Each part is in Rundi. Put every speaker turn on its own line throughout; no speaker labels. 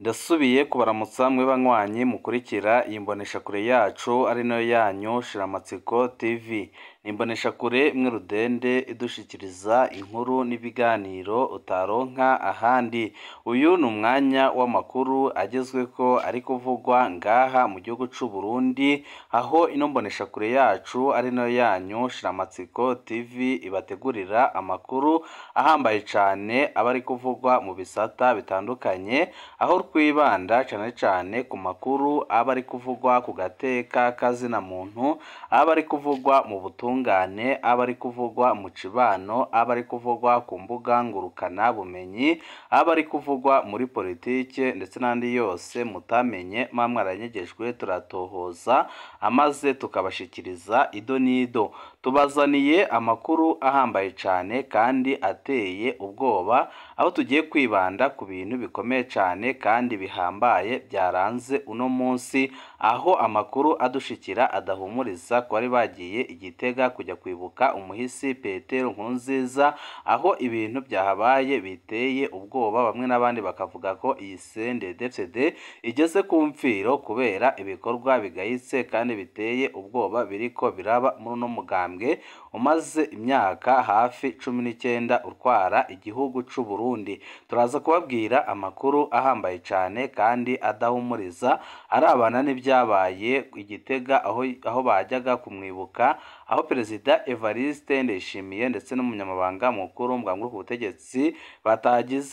Ndasubiye kubaramutsa mwe banywanyi mukurikira iyi mboneshakure yacu ari nayo yanyu Shiramatsiko TV. Ni imboneshakure imwe rudende idushikiriza inkuru n'ibiganiro utaronka ahandi. Uyu ni umwanya w'amakuru agezweko ari kuvugwa ngaha mu gihugu c'u Burundi, aho ino mboneshakure yacu ari nayo yanyu Shiramatsiko TV ibategurira amakuru ahambaye cane aba ari kuvugwa mu bisata bitandukanye, aho twibanda cane cane ku makuru aba ari kuvugwa ku gateka kazina muntu, aba ari kuvugwa mu butungane, aba ari kuvugwa mu cibano, aba ari kuvugwa ku mbuga ngurukana bumenyi, aba ari kuvugwa muri politike ndetse n'andi yose mutamenye muba mwaranyegejwe, turatohoza amaze tukabashikiriza ido n'ido. Tubazaniye amakuru ahambaye cane kandi ateye ubwoba, aho tugiye kwibanda ku bintu bikomeye cane kandi bihambaye byaranze uno munsi, aho amakuru adushikira adahumuriza ku bari bagiye i Gitega kujya kwibuka umuhisi Petero Nkurunziza, aho ibintu byahabaye biteye ubwoba, bamwe n'abandi bakavuga ko iyi CNDD-FDD igeze ku mfiro kubera ibikorwa bigayitse kandi biteye ubwoba biriko biraba muri uno mugambwe umaze imyaka hafi 19 utwara igihugu c'u Burundi. Turaza kubabwira amakuru ahambaye cane kandi adahumuriza arabana n'ibyabaye i Gitega aho bajyaga kumwibuka, aho Perezida Evariste Ndayishimiye ndetse n'umunyamabanga mukuru w'umugambwe ku butegetsi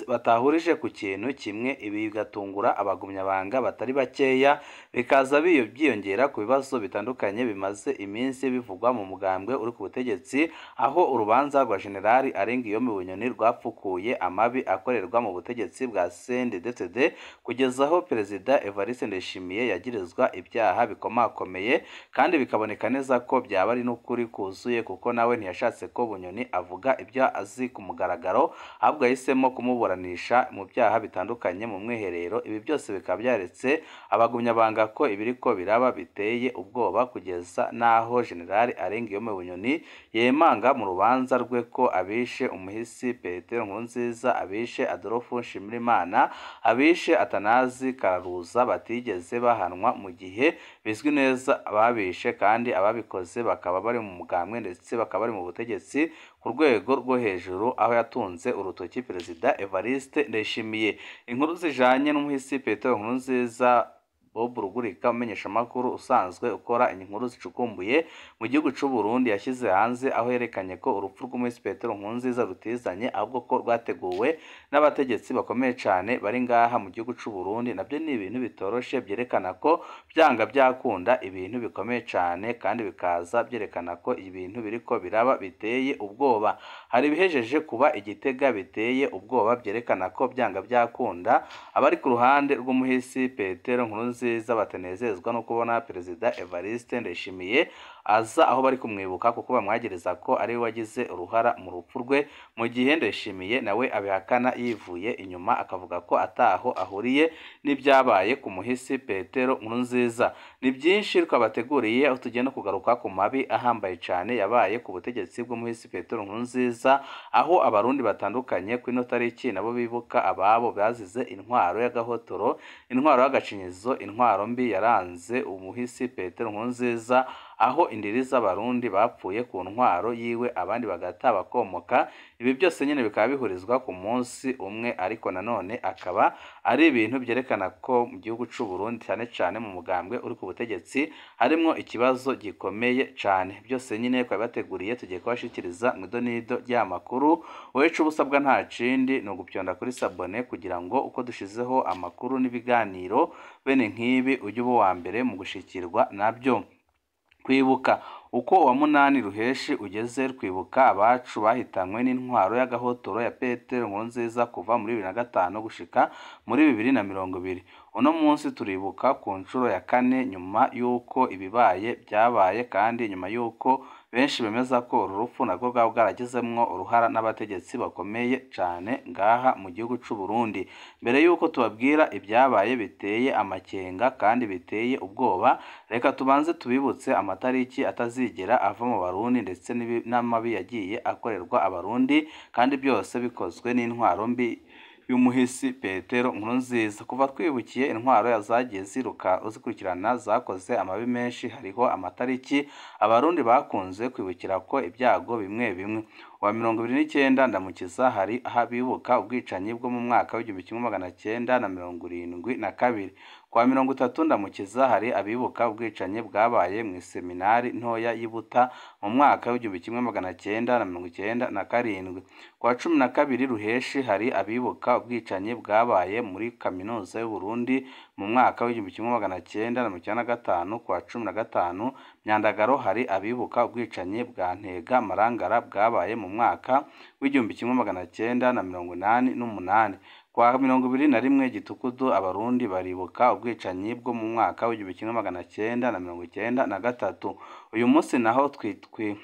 batahurije ku kintu kimwe, ibi bigatungura abagumyabanga batari bakeya, bikaza byiyongera ku bibazo bitandukanye bimaze iminsi bivugwa mu mugambwe uri ku butegetsi, aho urubanza rwa General Arengiyome Bunyoni rwapfukuye amabi akorerwa mu butegetsi bwa CNDD-FDD, kugeza aho Perezida Evariste Ndayishimiye yagirizwa ibyaha bikomakomeye kandi bikaboneka neza ko byaba ari n'ukuri kuzuye, kuko nawe ntiyashatse ko Bunyoni avuga ibyo azi ku mugaragaro, ahubwo yahisemo kumuburanisha mu byaha bitandukanye mu mwiherero. Ibi byose bikaba byaretse abagumyabanga ko ibiriko biraba biteye ubwoba, kugeza n'aho General Arengiyome Bunyoni yemanga mu rubanza rwe ko abishe umuhisi Petero Nkurunziza, abishe Adolphe Nshimirimana, abishe Atanazi Kararuza batigeze bahanwa, mu gihe bizwi neza ababishe kandi ababikoze bakaba bari mu mugambwe ndetse bakaba bari mu butegetsi ku rwego rwo hejuru, aho yatunze urutoki Perezida Evariste Ndayishimiye. Inkuru zijanye n'umuhisi Petero Nkurunziza, Bob Rugurika umenyeshamakuru usanzwe ukora inkuru zicukumbuye mu gihugu c'u Burundi yashyize hanze, aho yerekanye ko urupfu rw'umuhisi Petero Nkurunziza rutizanye, ahubwo ko rwateguwe n'abategetsi bakomeye cane bari ngaha mu gihugu c'u Burundi. Nabyo ni ibintu bitoroshe byerekana ko byanga byakunda ibintu bikomeye cane kandi bikaza byerekana ko ibintu biriko biraba biteye ubwoba. Hari ibihejeje kuba i Gitega biteye ubwoba byerekana ko byanga byakunda abari ku ruhande rw'umuhisi Petero Nkurunziza batanezezwa no kubona Perezida Evariste Ndayishimiye aza aho bari kumwibuka, kuko bamwagereza ko ari we wagize uruhara mu rupfu rwe, mu gihe Ndayishimiye nawe abihakana yivuye inyuma akavuga ko ataho ahuriye n'ibyabaye ku muhisi Petero Nkurunziza. Ni byinshi twabateguriye, aho tugenda kugaruka ku mabi ahambaye cane yabaye ku butegetsi bw'umuhisi Petero Nkurunziza, aho abarundi batandukanye ku ino tariki nabo bibuka ababo bazize intwaro y'agahotoro, intwaro y'agacinyizo, intwaro mbi yaranze umuhisi Petero Nkurunziza, aho indiri z'abarundi bapfuye ku ntwaro yiwe abandi bagata bakomoka. Ibi byose nyine bikaba bihurizwa ku munsi umwe, ariko nanone akaba ari ibintu byerekana ko mu gihugu c'u Burundi cyane cyane mu mugambwe uri ku butegetsi harimwo ikibazo gikomeye cane. Byose nyine twabibateguriye, tugiye kubashikiriza mu idonido ry'amakuru. Wowe ico ubusabwa nta kindi ni ugupyonda kuri sabone kugira ngo uko dushizeho amakuru n'ibiganiro bene nk'ibi ujye uba uwa mbere mu gushikirwa nabyo. Kwibuka uko uwa munani Ruheshi ugeze, twibuka abacu bahitanywe n'intwaro y'agahotoro ya Petero Nkurunziza kuva muri 2005 gushika muri 2020. Uno munsi turibuka ku nshuro ya kane nyuma y'uko ibibaye byabaye, kandi nyuma y'uko benshi bemeza ko uru rupfu narwo rwaba bwaragizemwo uruhara n'abategetsi bakomeye cane ngaha mu gihugu c'u Burundi. Mbere y'uko tubabwira ibyabaye biteye amakenga kandi biteye ubwoba, reka tubanze tubibutse amatariki atazigera ava mu Barundi ndetse n'amabi yagiye akorerwa Abarundi, kandi byose bikozwe n'intwaro mbi y'umuhisi Petero Nkurunziza. Kuva twibukiye intwaro zagiye ziruka zikurikirana zakoze amabi menshi, hariho amatariki abarundi bakunze kwibukira ko ibyago bimwe bimwe. Wa 29 Ndamukiza hari abibuka ubwicanyi bwo mu mwaka w'1972. Kwa 30 Ndamukiza hari abibuka ubwicanyi bwabaye mu iseminari ntoya y'Ibuta mu mwaka w'1997. Kwa 12 Ruheshi hari abibuka ubwicanyi bwabaye muri kaminuza y'u Burundi mu mwaka w'1995. Kwa 15 Myandagaro hari abibuka ubwicanyi bwa Ntega Marangara bwabaye mu mwaka w'1988. Kwa 21 Gitukudu abarundi baribuka ubwicanyi bwo mu mwaka w'1993. Uyu munsi naho twitwi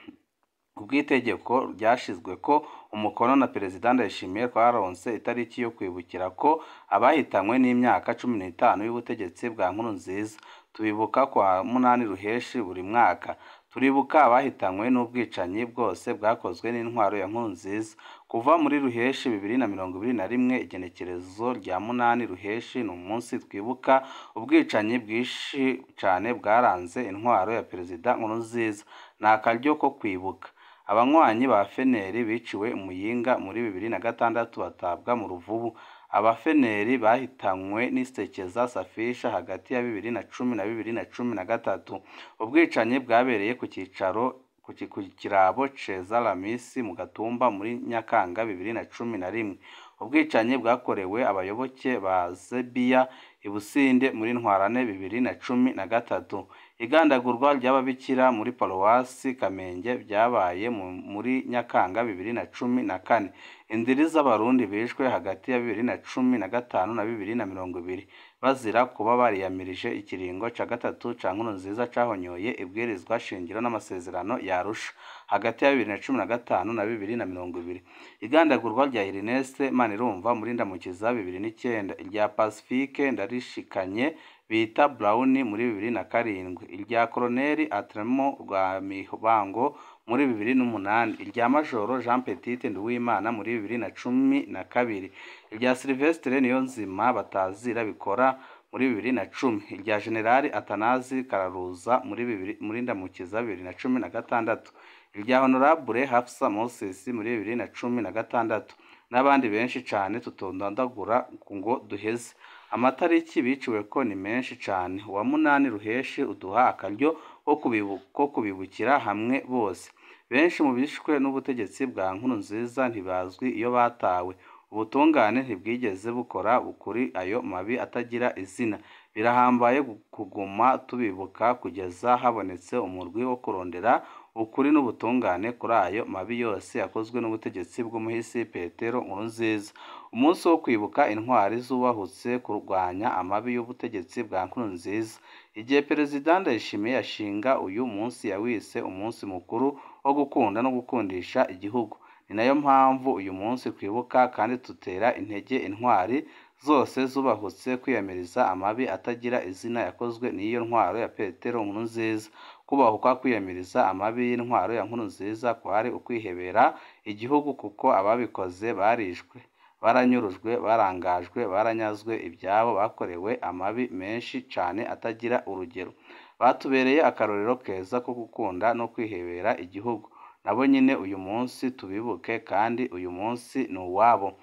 kubw'itegeko ryashizwe ko umukono na Perezida Ndayishimiye twaronse itariki yo kwibukira ko abahitanywe n'imyaka 15 y'ubutegetsi bwa Nkurunziza. Tubibuka kwa 8 Ruheshi buri mwaka. Turibuka abahitanywe n'ubwicanyi bwose bwakozwe n'intwaro ya Nkurunziza. Kuva muri Ruheshi 2021 igenekerezo rya 8 Ruheshi ni umunsi twibuka ubwicanyi bwinshi cane bwaranze intwaro ya Perezida Nkurunziza. Ni akaryo ko kwibuka abanywanyi ba Feneri biciwe Muyinga muri 2006 batabwa mu Ruvubu. Abafeneri bahitanywe n'isekeza Safisha hagati ya 2010 na 2013. Ubwicanyi bwabereye ku cyicaro ku kirabo Ceza Lamisi mu Gatumba muri Nyakanga 2011. Ubwicanyi bwakorewe abayoboke ba Zebiya i Businde muri Ntwarane 2013. Igandagurwa ry'ababikira muri Paruwasi Kamenge byabaye muri Nyakanga 2014. Indiri z'abarundi bishwe hagati ya 2015 na 2020 bazira kuba bariyamirije ikiringo ca gatatu ca Nkurunziza cahonyoye ibwirizwa shingiro n'amasezerano ya Arusha hagati ya 2015 na 2020. Igandagurwa rya Ernest Manirumva muri Ndamukiza 2009, irya Pacifique Ndarishikanye bita Brown muri 2007, irya Colonel Atremo Rwamibango muri 2008, irya Majoro Jean Petit Nduwimana muri 2012, irya Sylvestre Niyonzima batazira bikora muri 2010, irya General Atanazi Kararuza muri Ndamukiza 2016, irya Honorable Hafsa Moses muri 2016 n'abandi benshi cane tutondandagura ngo duheze. Amatariki biciwe ko ni menshi cane. Uwa 8 Ruheshi uduha akaryo ko kubibukira hamwe bose. Benshi mu bishwe n'ubutegetsi bwa Nkurunziza ntibazwi iyo batawe. Ubutungane ntibwigeze bukora kuri ayo mabi atagira izina. Birahambaye kuguma tubibuka kugeza habonetse umurwi wo kurondera ukuri n'ubutungane kuri ayo mabi yose yakozwe n'ubutegetsi bw'umuhisi Petero Nkurunziza. Umunsi wo kwibuka intwari zubahutse kurwanya amabi y'ubutegetsi bwa Nkurunziza. Igihe Perezida Ndayishimiye yashinga uyu munsi yawise umunsi mukuru wo gukunda no gukundisha igihugu. Ni nayo mpamvu uyu munsi twibuka kandi tutera intege intwari zose zubahutse kwiyamiriza amabi atagira izina yakozwe n'iyo ntwaro ya Petero Nkurunziza. Kubahuka kwiyamiriza amabi y'intwaro ya Nkurunziza kwari ukwihebera igihugu kuko ababikoze barishwe, baranyurujwe, barangajwe, baranyazwe ibyabo, bakorewe amabi menshi cane atagira urugero. Batubereye akarorero keza ko gukunda no kwihebera igihugu. Nabo nyine uyu munsi tubibuke kandi uyu munsi ni uwabo.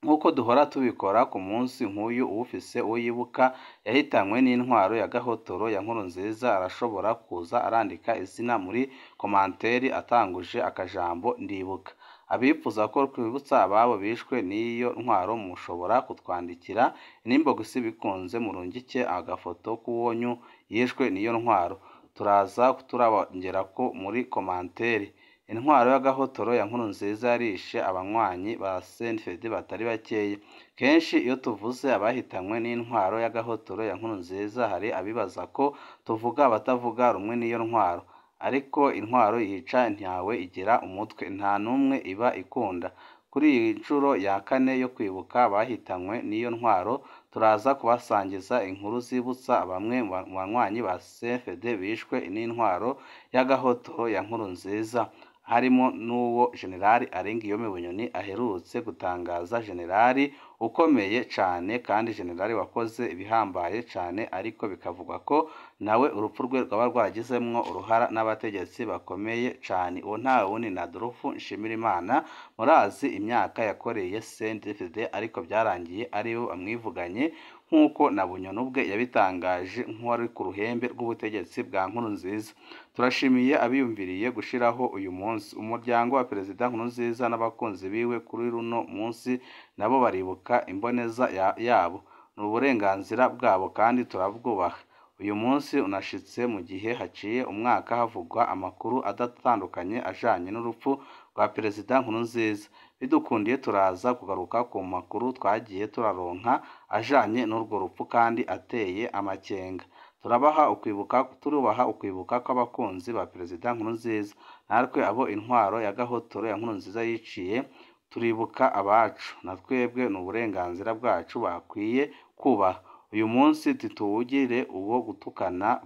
Nk'uko duhora tubikora ku munsi nk'uyu, uwufise uwo yibuka yahitanywe n'intwaro ya gahotoro ya Nkurunziza arashobora kuza arandika izina muri komanteri atanguje akajambo ndibuka. Abifuza ko twibutsa ababo bishwe n'iyo ntwaro mushobora kutwandikira inbox bikunze murungike agafoto k'uwonyu yishwe n'iyo ntwaro. Turaza turabongera ko muri komanteri. Intwaro y'agahotoro ya Nkurunziza yarishe abanywanyi ba CNDD batari bakeya. Kenshi iyo tuvuze abahitanywe n'intwaro y'agahotoro ya Nkurunziza hari abibaza ko tuvuga abatavuga rumwe n'iyo ntwaro. Ariko intwaro yica ntawe igira umutwe, nta n'umwe iba ikunda. Kuri iyi nshuro ya kane yo kwibuka abahitanywe n'iyo ntwaro, turaza kubasangiza inkuru zibutsa bamwe mu banywanyi ba CNDD bishwe n'intwaro y'agahotoro ya Nkurunziza. harimo n'uwo General Alain Guillaume Bunyoni aherutse gutangaza, generali ukomeye cane kandi generali wakoze ibihambaye cane, ariko bikavugwa ko nawe urupfu rwe rwaba rwaragizemwo uruhara n'abategetsi bakomeye cane. Uwo nta wundi na Adolphe Nshimirimana. Murazi imyaka yakoreye CNDD-FDD, ariko byarangiye aribo bamwivuganye, nk'uko na Bunyoni ubwe yabitangaje nk'uwari ku ruhembe rw'ubutegetsi bwa Nkurunziza. Turashimiye abiyumviriye gushiraho uyu munsi. Umuryango wa Perezida Nkurunziza n'abakunzi biwe kuri runo munsi nabo baribuka imboneza yabo. Ni uburenganzira bwabo kandi turabwubaha. Uyu munsi unashitse mu gihe haciye umwaka havugwa amakuru adatandukanye ajanye n'urupfu rwa Perezida Nkurunziza. Bidukundiye turaza kugaruka ku makuru twagiye turaronka ajanye n'urwo rupfu kandi ateye amakenga. Turabaha ukwibuka, turubaha ukwibuka kw'abakunzi ba Perezida Nkurunziza. Natwe abo intwaro ya gahotoro ya Nkurunziza yiciye turibuka abacu, na twebwe ni uburenganzira bwacu bakwiye kubaha. Uyu munsi ntituwugire uwo gutukana,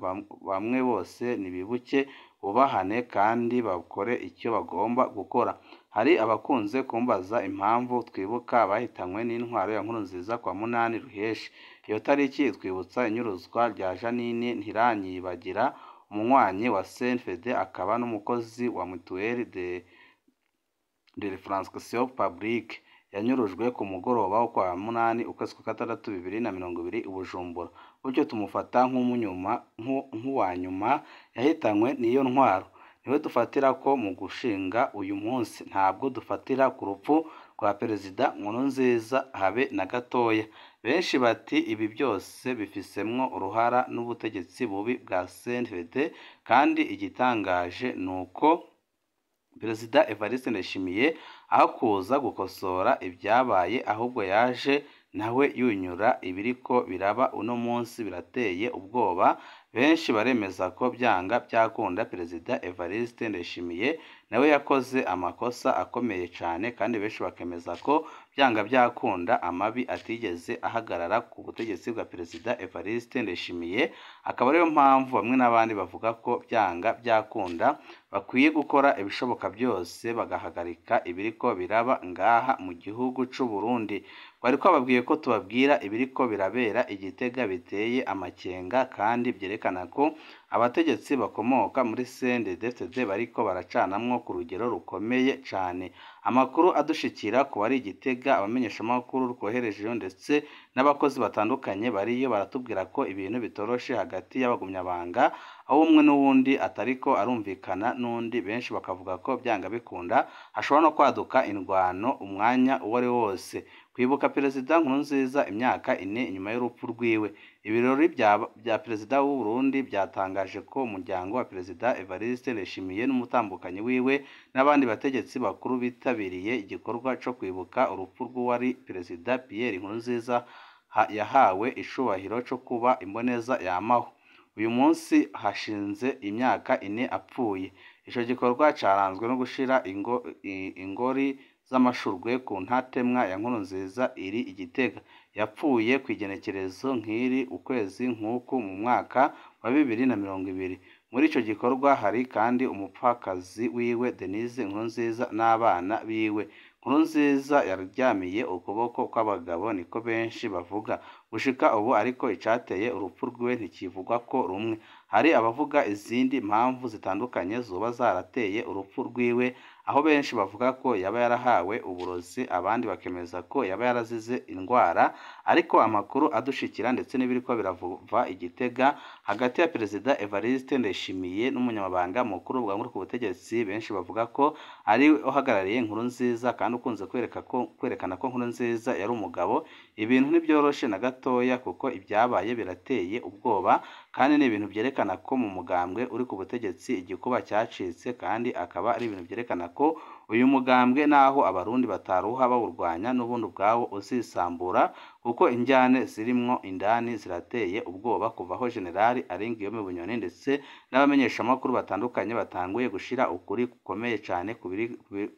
bamwe bose nibibuke bubahane kandi bakore icyo bagomba gukora. Hari abakunze kumbaza impamvu twibuka abahitanywe n'intwaro ya Nkurunziza kwa 8 Ruheshi. Iyo tariki itwibutsa inyuruzwa rya Janine Ntiranyibagira, umunywanyi wa CNFD akaba n'umukozi wa Mutuelle de Refraction Publique. Yanyurujwe ku mugoroba wo kwa 8 ukwezi kwa gatandatu 2020 i Bujumbura. Bityo tumufata nk'uwa nyuma yahitanywe n'iyo ntwaro. Niwe dufatira ko mu gushinga uyu munsi, ntabwo dufatira ku rupfu rwa Perezida Nkurunziza habe na gatoya. Benshi bati ibi byose bifisemwo uruhara n'ubutegetsi bubi bwa CNDD, kandi igitangaje ni uko Perezida Evariste Ndayishimiye aho kuza gukosora ibyabaye ahubwo yaje nawe yunyura ibiriko biraba uno munsi birateye ubwoba. Benshi baremeza ko byanga byakunda Perezida Evariste Ndayishimiye nawe yakoze amakosa akomeye cane, kandi benshi bakemeza ko byanga byakunda amabi atigeze ahagarara ku butegetsi bwa Perezida Evariste Ndayishimiye. Akaba ariyo mpamvu bamwe n'abandi bavuga ko byanga byakunda bakwiye gukora ibishoboka byose bagahagarika ibiriko biraba ngaha mu gihugu c'u Burundi. Twari twababwiye ko tubabwira ibiriko birabera i Gitega biteye amakenga kandi byerekana ko abategetsi bakomoka muri CNDD-FDD bariko baracanamwo ku rugero rukomeye cane. Amakuru adushikira ku bari i Gitega, abamenyeshamakuru twoherejeyo ndetse n'abakozi batandukanye bariyo baratubwira ko ibintu bitoroshe hagati y'abagumyabanga, aho umwe n'uwundi atariko arumvikana n'undi. Benshi bakavuga ko byanga bikunda hashobora no kwaduka indwano umwanya uwo ari wo wose. Kwibuka Perezida Nkurunziza imyaka 4 inyuma y'urupfu rwiwe. Ibirori bya Perezida w'u Burundi byatangaje ko umuryango wa Perezida Evariste Ndayishimiye n'umutambukanyi wiwe n'abandi bategetsi bakuru bitabiriye igikorwa co kwibuka urupfu rw'uwari Perezida Pierre Nkurunziza yahawe icubahiro co kuba imboneza yamaho. Uyu munsi hashinze imyaka 4 apfuye. Ico gikorwa caranzwe no gushira ingori z'amashurwe ku ntatemwa ya Nkurunziza iri i Gitega. Yapfuye kw'igenekerezo nk'iri ukwezi nk'uku mu mwaka wa 2020. Muri ico gikorwa hari kandi umupfakazi wiwe Denise Nkurunziza n'abana biwe. Nkurunziza yaryamiye ukuboko kw'abagabo, niko benshi bavuga. Gushika ubu ariko icateye urupfu rwiwe ntikivugwa ko rumwe. Hari abavuga izindi mpamvu zitandukanye zoba zarateye urupfu rwiwe, aho benshi bavuga ko yaba yarahawe uburozi, abandi bakemeza ko yaba yarazize indwara. Ariko amakuru adushikira ndetse n'ibiriko birava i Gitega hagati ya Perezida Evariste Ndayishimiye n'umunyamabanga mukuru bwa ku butegetsi, benshi bavuga ko ari uhagarariye Nkurunziza kandi ukunze kwerekana ko Nkurunziza yari umugabo. Ibintu ntibyoroshe na gatoya kuko ibyabaye birateye ubwoba, kandi ni ibintu byerekana ko mu mugambwe uri ku butegetsi igikuba cyacitse, kandi akaba ari ibintu byerekana ko uyu mugambwe naho abarundi bataruha bawurwanya n'ubundi ubwawo uzisambura, kuko injyane zirimwo indani zirateye ubwoba. Kuva aho General Alain Guillaume Bunyoni ndetse n'abamenyeshamakuru batandukanye batanguye gushira ukuri gukomeye cane ku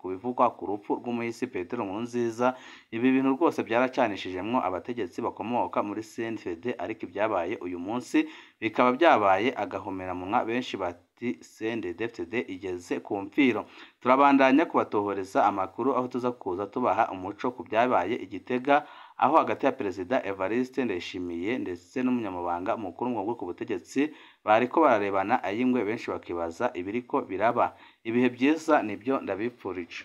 bivugwa ku rupfu rw'umuhisi Petero Nkurunziza, ibi bintu rwose byaracanishijemwo abategetsi bakomoka muri CNDD, ariko ibyabaye uyu munsi bikaba byabaye agahomeраmunwa. Benshi ati CNDD-FDD igeze ku mfiro. Turabandanya kubatohoreza amakuru aho tuza kuza tubaha umuco ku byabaye i Gitega, aho hagati ya Perezida Evariste Ndayishimiye ndetse n'umunyamabanga mukuru mu ku butegetsi bariko bararebana ay'ingwe, benshi bakibaza ibiriko biraba. Ibihe byiza nibyo ndabipfurije.